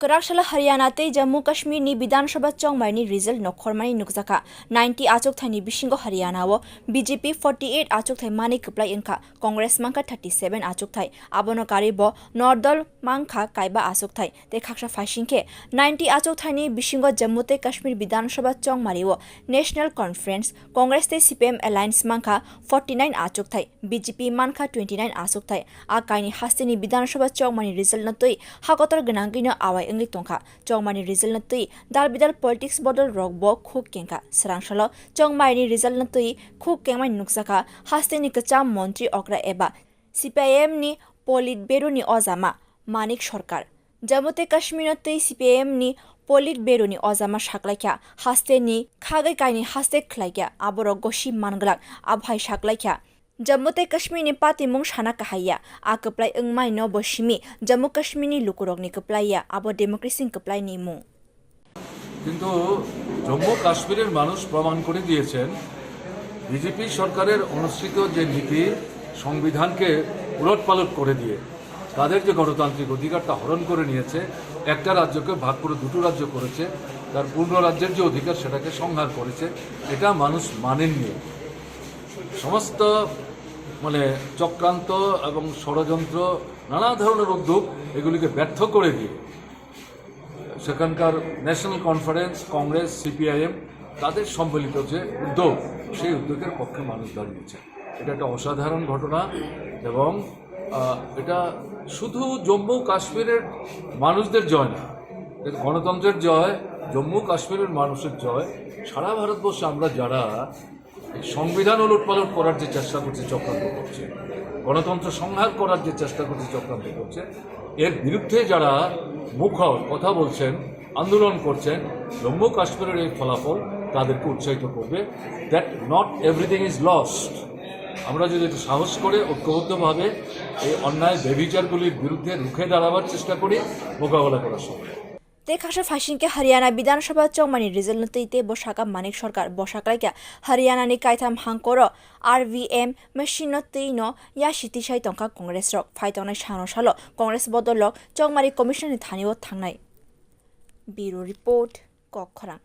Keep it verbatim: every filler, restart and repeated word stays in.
Kwrak salo Haryana tei Jammu Kashmir ni Bidhan Sabha chongmari ni result nokhormani nukjakha. Ninety achukthai ni bisingo Haryana o B J P forty eight achukthai manwi kwplai wngkha, Congress mankha thirty seven achukthai, abono karwi bo North Dal mankha kaiba achukthai, tei khaksa phaising khe ninety achukthai ni bisingo Jammu tei Kashmir Bidhan Sabha chongmari o National Conference, Congress tei C P M Alliance mankha forty nine achukthai, B J P mankha twenty nine achukthai. A kaini hasteni Bidhan Sabha chongmani result no twi hakotor gwnangwino awai wngwi tongkha. Chongmani result no twi dal bidal politics bodol rok bo khuk kengkha. Swrang salo chongmani result no twi khuk kengmani nukjakha hasteni kwcham montri okra eba C P I M ni Politburo ni ojama Manik Sarkar. Jammu tei Kashmir no twi C P I M ni Politburo ni ojama saklaikha, hasteni khagwi kaini haste khlaikha, aborok gosi manglak, abohai saklaikha. Jammu tei Kashmir ni patimung sana kahaiya, a kwplai wngmai no bo simi, Jammu Kashmir ni lukurok ni kwplaiya, abo democracy ni kwplai ni mung. কিন্তু জম্মু কাশ্মীরের মানুষ প্রমাণ করে দিয়েছেন, বিজেপি সরকারের অনুসৃত যে নীতি সংবিধানকে উলটপালট করে দিয়ে তাদের যে গণতান্ত্রিক অধিকারটা হরণ করে নিয়েছে, একটা রাজ্যকে ভাগ করে দুটো রাজ্য করেছে, তার পূর্ণ রাজ্যের যে অধিকার সেটাকে সংহার করেছে, এটা মানুষ মানেননি। সমস্ত মানে চক্রান্ত এবং ষড়যন্ত্র, নানা ধরনের উদ্যোগ, এগুলিকে ব্যর্থ করে দিয়ে সেখানকার ন্যাশনাল কনফারেন্স, কংগ্রেস, সিপিআইএম তাদের সম্মিলিত যে উদ্যোগ, সেই উদ্যোগের পক্ষে মানুষ দাঁড়িয়েছে। এটা একটা অসাধারণ ঘটনা এবং, আহ, এটা শুধু জম্মু কাশ্মীরের মানুষদের জয় না, এটা গণতন্ত্রের জয়, জম্মু কাশ্মীরের মানুষের জয়। সারা ভারতবর্ষে আমরা যারা এই সংবিধান উলটপালট করার যে চেষ্টা করছে, চক্রান্ত করছে, গণতন্ত্র সংহার করার যে চেষ্টা করছে, চক্রান্ত করছে, এর বিরুদ্ধে যারা মুখর কথা বলছেন, আন্দোলন করছেন, জম্মু কাশ্মীরের এই ফলাফল তাদেরকে উৎসাহিত করবে। That not everything is lost। আমরা যদি একটু সাহস করে ঐক্যবদ্ধভাবে এই অন্যায় ব্যভিচারগুলির বিরুদ্ধে রুখে দাঁড়াবার চেষ্টা করি, মোকাবেলা করা সম্ভব। Tei khaksa phaising khe Haryana Bidhan Sabha chongmani result no twi tei bo sakha Manik Sarkar, bo saklaikha Haryana ni kaitham hangkoro R V M machine no twi no yasi tisai tongkha Congress rok. Phai tongnai sano salo Congress bodol rok chongmari commissioner ni thani o thangnai. Bureau Report, Kokkhorang.